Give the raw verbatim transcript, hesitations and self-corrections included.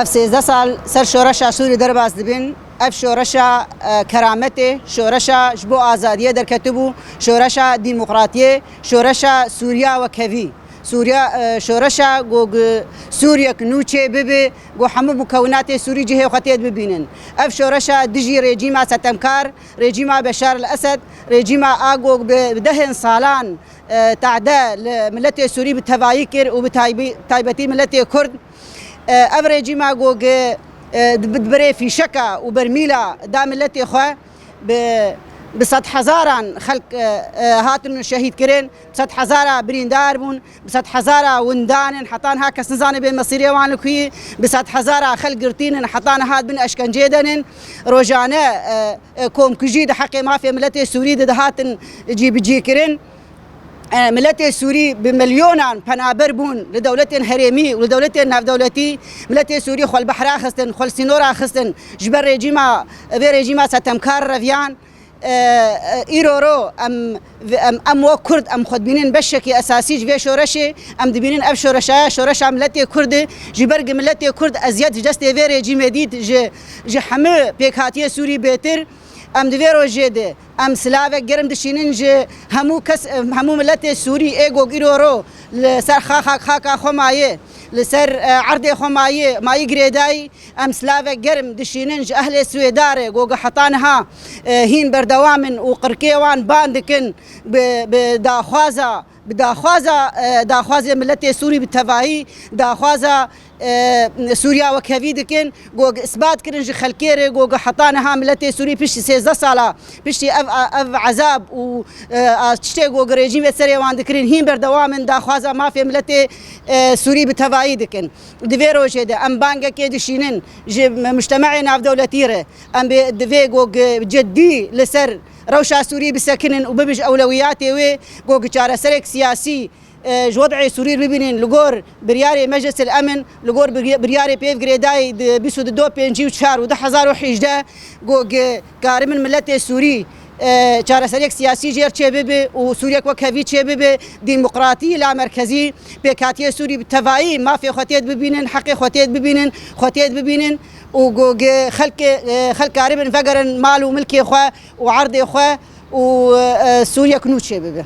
Ev sêzdeh sal ser şoreşa Sûrî derbas dibin. Ev şoreşa, e, kerametê, şoreşa ji bo azadiyê derketibû, şoreşa demokratiyê, şoreşa Sûriya wekevî. Sûriya, e, şoreşa ku, ku Sûriyek nû çê bibe, ku hemû mukewinatê Sûrî cihê xwe tê bibînin. Ev şoreşa dijî rejîma setemkar, rejîma Beşar el Esed, rejîma a ku bi dehên salan, e, tade li miletê Sûrî bi tevayî kir û bi taybî-, taybetî miletê Kurd. E, ev rejîma ku, e, di, di birê fîşeka û bermîla da miletê xwe, bi, bi sedhezaran xelk, e, e, hatin şehîd kirin, bi sedhezara birîndar bûn, bi sedhezara windan in, heta niha kes nizane bê mesîrê wan li ku yî, bi sedhezara xelk girtîn in, heta niha dibin eşkenceyê de nin. Rojane, e, e, komkujî di heqê mafê miletê Sûrî de dihatin cîbicî kirin. E, miletê Sûrî bi milyonan penaber bûn li dewletên herêmî û li dewletên navdewletî. Miletê Sûrî xwe li behra xistin, xwe li sînora xistin, ji ber rejîma, vê rejîma setemkar reviyan. E, e, îro ro em, em, em wek Kurd em xwe dibînin beşekî esasî ji vê şoreşê, em dibînin ev şoreşaya, şoreşa miletê Kurd e. Ji ber ku miletê Kurd eziyet ji destê vê rejîmê dît, ji, ji hemû pêkhatiyê Sûrî bêtir. Em di vê rojê de em silavek germ dişînin ji hemû kes, hemû miletê Sûrî ê ku îro ro li ser xa-, xa-, xaka xwe maye, li ser, e, erdê xwe maye, mayî girêdayî. Em silavek germ dişînin ji ehlê Swêdarê ku heta niha, e, hîn berdewam in û qirkê wan ban dikin bi, bi daxwaza, bi daxwaza, e, daxwazê miletê Sûrî bi tevahî, daxwaza, e, Sûriya wekevî dikin, ku isbat kirin ji xelkê re, ku heta niha miletê Sûrî piştî sêzdeh sala, piştî ev, ev ezab û, e, a tiştê ku rejîmê serê wan dikirin, hîn berdewam in daxwaza mafê miletê, e, Sûrî bi tevahî dikin. Di vê rojê de em bangekê dişînin ji mujtemeê navdewletî re. Em bê divê ku ceddî li ser rewşa Sûrî bisekinin û bibe ji ewlewiyatê wê, ku çareserek siyasî, e, ji wed'ê Sûrî bibînin li gor biryarê Meclisil Emin, li gor birya-, biryarê pêv girêdayî di bîst û du, pêncî û çar û du hezar û hejdeh, ku karibin miletê Sûrî, e, çareseriyek siyasî jêr çê bibe û Sûriyek wek hevî çê bibe, demokratî, lamerkezî, pêkhatiyê Sûrî bi tevayî mafê xwe têt bibînin, heqê xwe têt bibînin, xwe têt bibînin û ku xelkê, e, xelk karibin vegerin mal û milkê xwe û erdê xwe û, e, Sûriyek nû çê bibe.